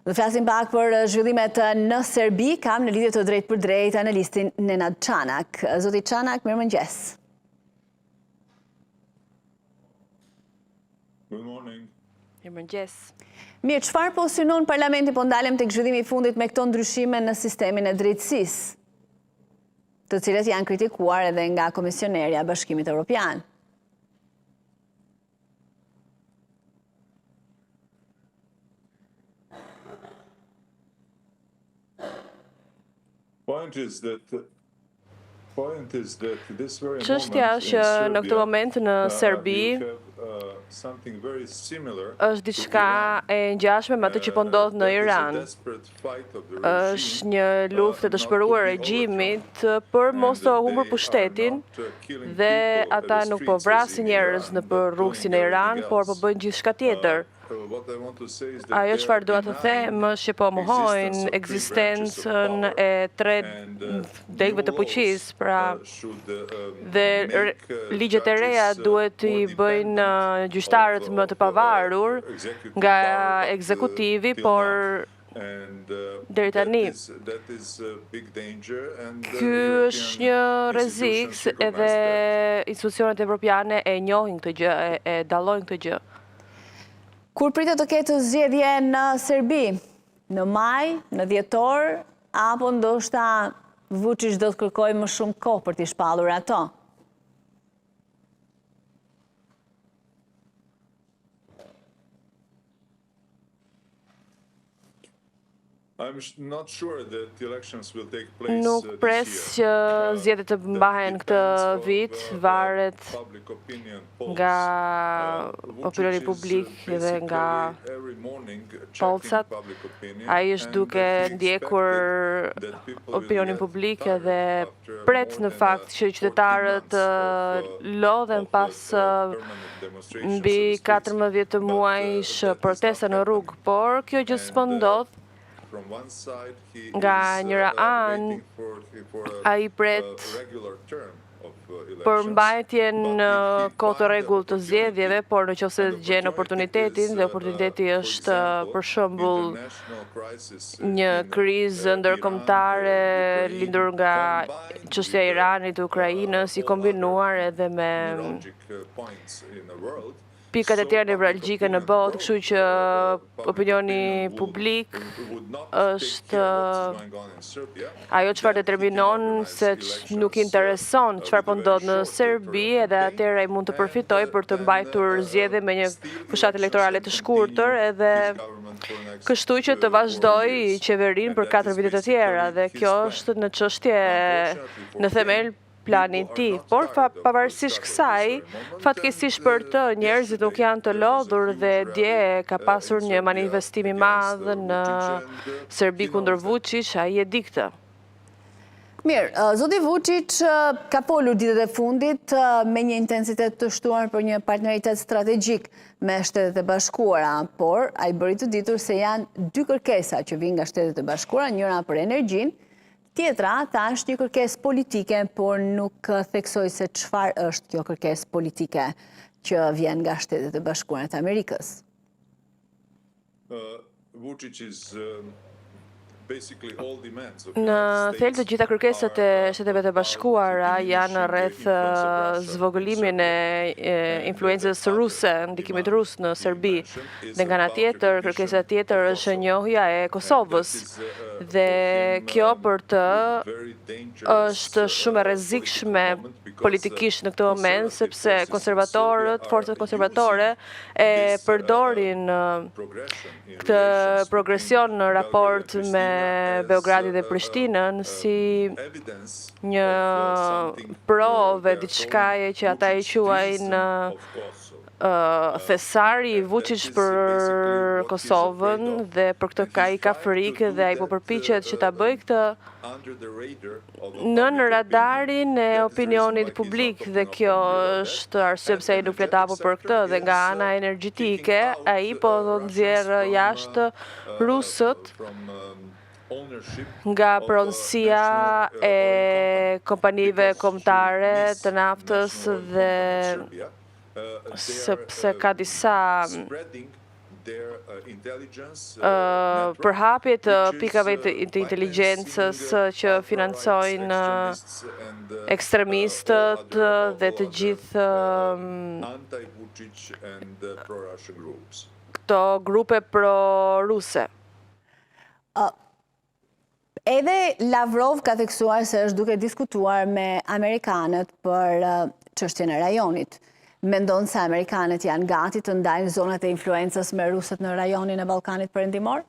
Do flasim pak për zhvillimet në Serbi, kam në lidhje të drejtpërdrejtë analistin Nenad Çanak. Zoti Çanak, mirëmëngjes. Good morning. Mirëmëngjes. Mirë, çfarë po synon parlamenti po ndalem tek zhvillimi i fundit me këto ndryshime në sistemin e drejtësisë, të cilët janë kritikuar edhe nga Komisionerja e Bashkimit Evropian. Point is that Çështja është që në këtë moment në uh, Serbi uh, është diçka e ngjashme me atë që po uh, ndodh në Iran. Është një luftë e dëshpëruar e regjimit për mos të humbur pushtetin dhe ata nuk po vrasin njerëz nëpër rrugë si në Iran, por po bëjnë gjithçka tjetër. Ajo çfarë dua të them është që po mohojnë ekzistencën e tre uh, degëve të fuqisë, pra uh, uh, dhe ligjet e reja duhet t'i bëjnë gjyqtarët më të pavarur nga ekzekutivi, por deri tani. Ky është një rrezik edhe institucionet evropiane e njohin këtë gjë, e dallojnë këtë gjë. Kur pritet të ketë zgjedhje në Serbi? Në maj, në dhjetor, apo ndoshta Vučić do të kërkojë më shumë kohë për t'i shpallur ato? Nuk uh, pres që uh, zgjedhjet të mbahen këtë vit, uh, varet nga opinioni publik dhe nga polsat. Ai është duke ndjekur opinionin publik dhe pret në fakt që qytetarët të lodhen pas mbi 14 muajsh protesta në rrugë, por kjo gjë s'po ndodh. Nga njëra anë, ai pret për mbajtjen në kohë të rregullt të zgjedhjeve, por në qoftë se gjen oportunitetin, dhe oportuniteti është për shembull një krizë ndërkombëtare lindur nga çështja e Iranit, Ukrainës, i kombinuar edhe me pikat e tjera nevralgjike në botë, kështu që opinioni publik është ajo çfarë determinon se nuk intereson çfarë po ndodh në Serbi edhe atëherë ai mund të përfitojë për të mbajtur zgjedhje me një fushatë elektorale të shkurtër edhe kështu që të vazhdojë qeverinë për 4 vite të tjera dhe kjo është në çështje në themel plani i tij. Por pavarësisht kësaj, fatkeqësisht për të, njerëzit nuk janë të lodhur dhe dje ka pasur një manifestim i madh në Serbi kundër Vučić, ai e di këtë. Mirë, zoti Vučić ka folur ditët e fundit me një intensitet të shtuar për një partneritet strategjik me Shtetet e Bashkuara, por ai bëri të ditur se janë dy kërkesa që vijnë nga Shtetet e Bashkuara, njëra për energjinë, tjetra tha është një kërkesë politike, por nuk theksoi se çfarë është kjo kërkesë politike që vjen nga Shtetet e Bashkuara të Amerikës. Në thelb të gjitha kërkesat e Shteteve të Bashkuara janë rreth zvogëlimin e influencës ruse, ndikimit rus në Serbi. Dhe nga ana tjetër, kërkesa tjetër është njohja e Kosovës. Dhe kjo për të është shumë e rrezikshme politikisht në këtë moment, sepse konservatorët, forcat konservatore e përdorin këtë progresion në raport me Beogradin dhe Prishtinën si një provë e diçkaje që ata e quajnë thesari i Vučić për Kosovën dhe për këtë ka i ka frikë dhe ai po përpiqet që ta bëjë këtë nën radarin e opinionit publik dhe kjo është arsye pse ai nuk flet hapur për këtë dhe nga ana energjetike ai po nxjerr jashtë rusët nga pronësia e kompanive kombëtare të naftës dhe sepse ka disa. përhapje të pikave të inteligjencës që financojnë ekstremistët dhe të gjithë këto grupe pro-ruse. Edhe Lavrov ka theksuar se është duke diskutuar me amerikanët për çështjen e rajonit. Mendon se amerikanët janë gati të ndajnë zonat e influencës me rusët në rajonin e Ballkanit Perëndimor?